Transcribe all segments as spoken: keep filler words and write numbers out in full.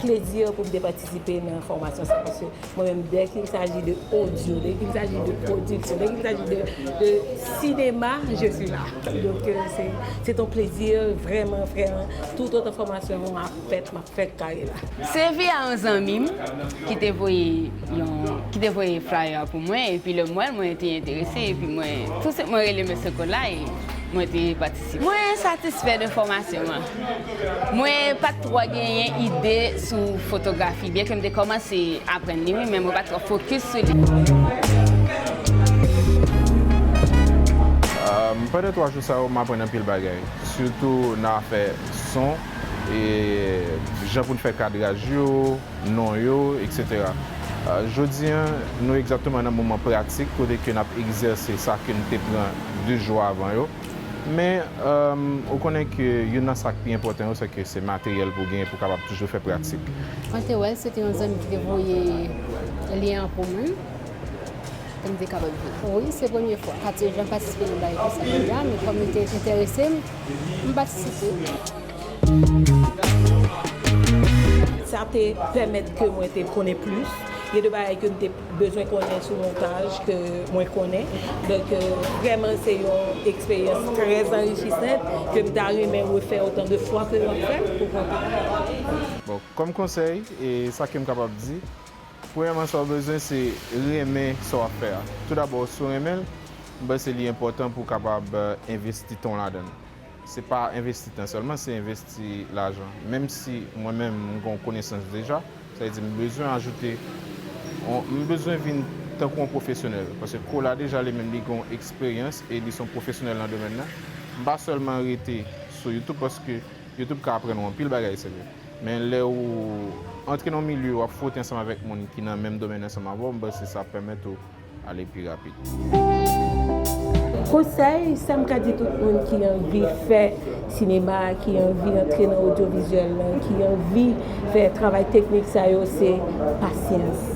Plezi pou m te patisipe nan fòmasyon sa, paske mwen menm, dès qu'il s'agit de audio, dès qu'il s'agit de production, dès qu'il s'agit de, de cinéma, je suis là. Donk, euh, c'est, c'est un plaisir, vraiment, vraiment. Tout autre formation, m ap fèt, m ap fèt kare la. Se via yon zanmi m ki te voye yon, ki te voye flyer pou mwen, epi lè m wè l, mwen te enterese, epi mwen, tou senp mwen rele mesye Kola e mwen te patisipe. Mwen satisfè de fòmasyon an. Mwen pa t twò genyen ide sou fotografi, byen ke m te kòmanse aprann li, wi, men mwen pa t twò fokis sou li. Um, pandan twa jou sa yo, m aprann anpil bagay, sitou nan afè son, e jan pou n fè kadraj yo, non yo, etsetera. Uh, jodi a, nou egzakteman nan moman pratik, kote ke n ap egzèse sa ke n te pran de jou avan yo. Men, um, ou konnen ke youn nan sa k pi enpòtan yo, se ke se materyèl pou w genyen pou w kapab toujou fè pratik. Mwen te wè l, se te yon zanmi ki te voye lyen an pou mwen. Pou m te kapab vin. Wi, se premye fwa. Patisipe, janm patisipe nan bagay konsa deja, men kòm li te enterese m, m patisipe. Sa te pèmèt ke mwen te konnen plis. Gen de bagay ke m te bezwen konnen sou montaj ke mwen konnen. Donk, euh, vrèman, se yon eksperyans trè anrichisant ke m ta renmen refè otan de fwa ke m ap fè l pou kontan. Bon, kòm konsèy, e sa ke m kapab di, premyèman, sa w bezwen, se renmen sa w ap fè a. Toudabò, si w renmen l, m panse li enpòtan pou w kapab, euh, envesti tan w ladan l. Se pa envesti tan sèlman, se envesti lajan. Menm si mwen menm, m gen yon konesans deja, sa vle di m bezwen ajoute, on- m bezwen vin tankou yon pwofesyonèl. Paske Kola deja li menm, li gen yon eksperyans e li se yon pwofesyonèl nan domèn nan. M pa sèlman rete sou YouTube, paske YouTube ka aprann ou anpil bagay, se vre. Men lè ou antre nan yon milye, w ap fwote ansanm avèk moun ki nan menm domèn ansanm avè w, m panse sa ap pèmèt ou ale pi rapid. Konsèy, sa m ka di tout moun ki anvi fè sinema, ki anvi antre nan odyovizyèl lan, ki anvi fè travay teknik sa yo, se pasyans.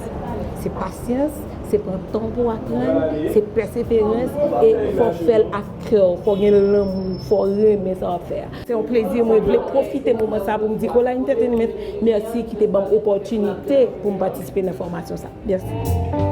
Se pasyans, se pran tan pou w aprann, se pèseverans, e fò w fè l ak kè w, fò w gen lanmou, fò w renmen sa w ap fè a. Se yon plezi, mwen vle pwofite moman sa pou m di Kola Entertainment mèsi ki te ban m opòtinite pou m patisipe nan fòmasyon sa. Mèsi.